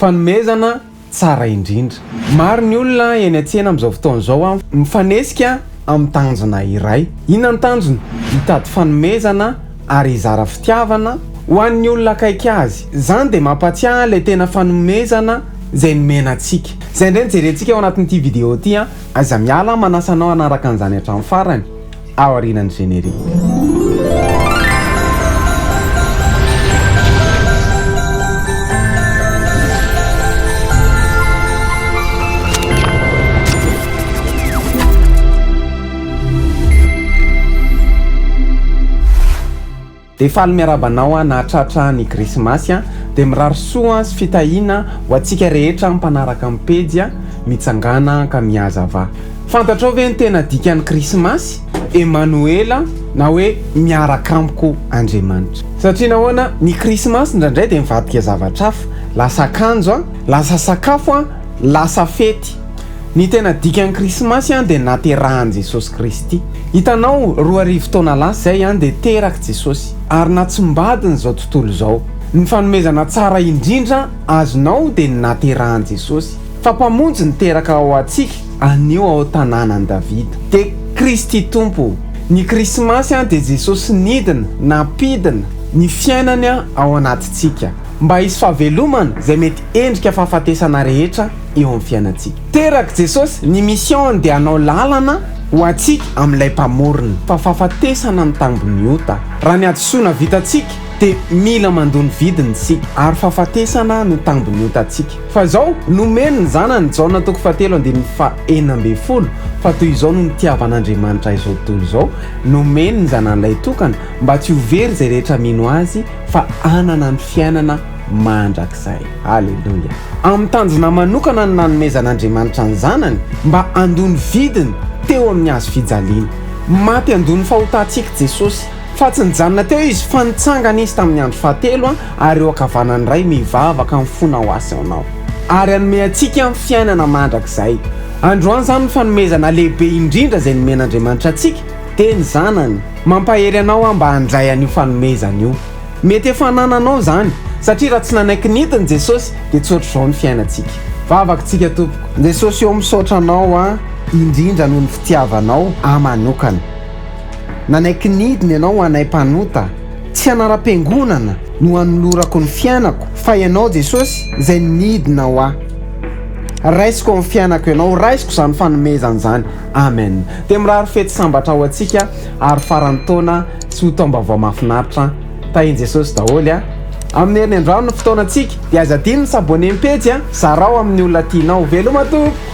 Fanomezana tsara indrindra. Maro ny olona eny an-tsena amin'izao fotoana izao mifanesika amin'ny tanjona iray. Inona ny tanjona? Hitady fanomezana ary hizara fitiavana ho an'ny olona akaiky azy. Izany dia mampatsiahy ilay tena fanomezana izay nomena antsika. Izay indray no jerentsika ao anatin'ity vidéo ity. Aiza miala, manasa anao hanaraka an'izany hatramin'ny farany. Aorianan'ny générique. Dia faly miarahaba anao aho nahatratra ny krismasy a! Dia mirary soa sy fitahiana ho antsika rehetra mpanaraka ny pejy a! Mitsangàna ka mihazava. Fantatrao ve ny tena dikan'ny krismasy? Emanoela na hoe miaraka amiko Andriamanitra. Satria nahoana? Ny krismasy indraindray dia mivadika zavatra hafa, lasa akanjo a, lasa sakafo a, lasa fety. Ny tena dikan'ny krismasy dia naterahan'i Jesosy Kristy. Hitanao, 2000 taona lasa izay dia terak'i Jesosy, ary natsimbadiny izao tontolo izao. Ny fanomezana tsara indrindra azonao dia ny naterahan'i Jesosy. Fa Mpamonjy niteraka ho antsika anio ao tanànan'i Davida. Dia Kristy Tompo. Ny krismasy dia Jesosy nidina, nampidina, ny fiainany ao anatintsika. Mba hisy fahavelomana izay mety endrika fahafatesana rehetra eo amin'ny fiainantsika. Terak'i Jesosy, ny mission-ny dia hanao lalana ho antsika amin'ilay Mpamorona. Fa fahafatesana ny tambin'ny ota. Raha ny hadisoana vitantsika dia mila mandoa ny vidiny isika, ary fahafatesana no tambin'ny otantsika. Fa izao, nomeny ny Zanany, Jaona toko fahatelo andininy faha-16, fa toy izao no nitiavan'Andriamanitra izao tontolo izao, nomeny ny Zanany Lahitokana, mba tsy ho very izay rehetra mino Azy, fa hanana ny fiainana mandrakizay. Aleloia! Amin'ny tanjona manokana no nanomezan'Andriamanitra ny Zanany mba handoa ny vidiny teo amin'ny hazo fijaliana. Maty handoa ny fahotantsika Jesosy. Fa tsy nijanona teo Izy fa nitsangana Izy tamin'ny andro fahatelo ary eo ankavanan'ny Ray mivavaka mifona ho ahy sy anao. Ary hanome antsika ny fiainana mandrakizay. Androany izany ny fanomezana lehibe indrindra izay nomen'Andriamanitra antsika dia ny Zanany. Mampahery anao aho mba handray an'io fanomezana io. Mety efa anananao izany, satria raha tsy nanaiky nidina Jesosy dia tsy ohatr'izao ny fiainantsika. Vavaka tsika tompoko. Jesosy ô misaotra anao aho indrindra noho ny fitiavanao ahy manokana. Nanaiky nidina ianao ho anay mpanota. Tsy anaram-piangonana no anolorako ny fiainako fa ianao Jesosy izay nidina ho ahy. Raisiko amin'ny fiainako ianao, raisiko izany fanomezana izany. Amen. Dia mirary fety sambatra ho antsika ary faran'ny taona sy ho taom-baovao mahafinaritra. Tahin'i Jesosy daholo a. Amin'ny heriny androany ny fotoanantsika dia aza adino ny s'abonner ny pejy a, zarao amin'ny olona tianao. Veloma tompoko.